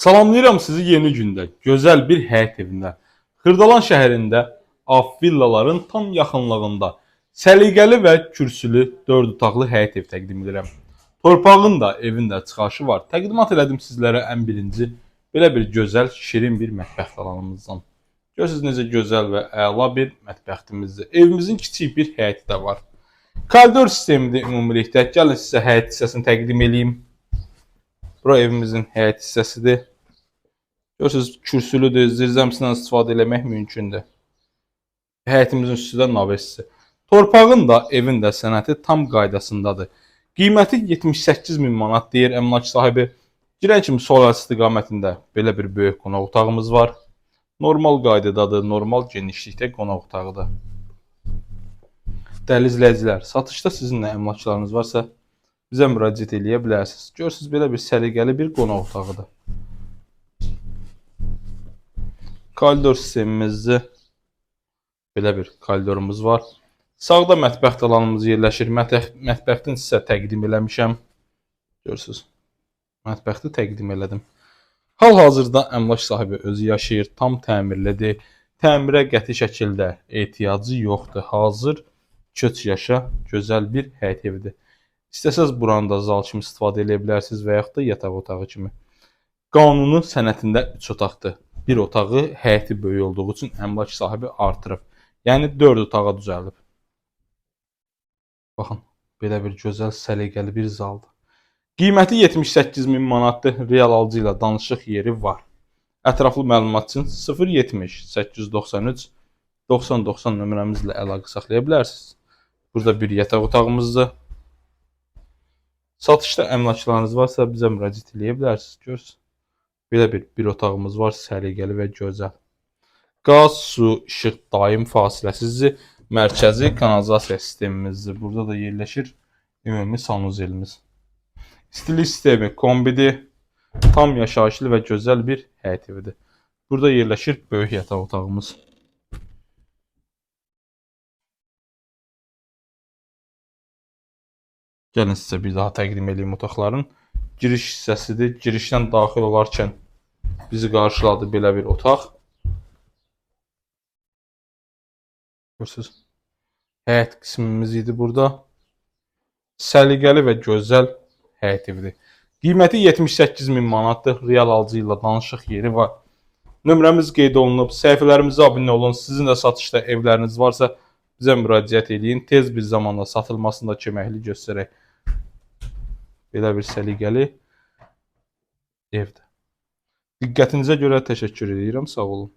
Salamlayıram sizi yeni gündə, gözəl bir həyət evində. Xırdalan şəhərində, Af villaların tam yaxınlığında səliqəli və kürsülü 4 otaqlı həyət ev təqdim edirəm. Torpağın da, evin də çıxarışı var. Təqdimat elədim sizlərə ən birinci belə bir gözəl, şirin bir mətbəx alanımızdan. Görürsünüz necə gözəl və əla bir mətbəximizdir. Evimizin kiçik bir həyəti də var. Koridor sistemidir ümumilikdə. Gəlin sizə həyət hissəsini təqdim eləyim. Bura evimizin həyət hissəsidir. Görürsünüz, kürsülüdür, zirzəmisindən istifadə eləmək mümkündür. Həyətimizin üstü də navessi. Torpağın da, evin də sənəti tam qaydasındadır. Qiyməti 78 min manat deyir əmlak sahibi. Girən kimi sol əl istiqamətində belə bir böyük qonaq otağımız var. Normal qaydadadır, normal genişlikdə qonaq otağıdır. Dəyərli izləyicilər, satışda sizin nə əmlaklarınız varsa bizə müraciət eləyə bilərsiniz. Görürsünüz, belə bir səliqəli bir qonaq otağıdır. Koridor sistemimizdir. Belə bir koridorumuz var. Sağda mətbəx alanımız yerləşir. Mətbəxtin sizə təqdim eləmişəm. Görürsünüz. Mətbəxti təqdim elədim. Hal-hazırda əmlak sahibi özü yaşayır, tam təmirlidir. Təmirə qəti şəkildə ehtiyacı yoxdur. Hazır köç yaşa gözəl bir həyət evidir. İstəsəz buranı da zal kimi istifadə edə bilərsiniz və yaxud da yataq otağı kimi. Qanuni sənətində 3 otaqdır. Bir otağı həyəti böyük olduğu üçün əmlak sahibi artırıb. Yəni 4 otağa düzəldib. Baxın, belə bir gözəl, səliqəli bir zaldır. Qiyməti 78 min manatdır. Real alıcı ilə danışıq yeri var. Ətraflı məlumat üçün 070 893 90 90 nömrəmizlə əlaqə saxlaya bilərsiniz. Burada bir yataq otağımızdır. Satışda əmlaklarınız varsa bizə müraciət eləyə bilərsiniz. Görürsünüz. Belə bir otağımız var, səliqəli və gözəl. Qaz, su, işıq daim fasiləsizdir. Mərkəzi kanalizasiya sistemimizdir. Burada da yerləşir ümumi sanuzelimiz. İstilik sistemi kombidir. Tam yaşayışlı və gözəl bir həyət evidir. Burada yerləşir böyük yataq otağımız. Gəlin sizə bir daha təqdim eləyim otaqların. Giriş hissəsidir. Girişdən daxil olarkən bizi qarşıladı belə bir otaq. Görürsünüz. Həyət qismimiz idi burada. Səliqəli və gözəl həyət evidir. Qiyməti 78 min manatdır. Real alıcı ilə danışıq yeri var. Nömrəmiz qeyd olunub. Səhifələrimizə abunə olun. Sizin də satışda evləriniz varsa bizə müraciət eləyin. Tez bir zamanda satılmasında köməklik göstərək. Belə bir səliqəli evdir. Diqqətinizə görə təşəkkür edirəm. Sağ olun.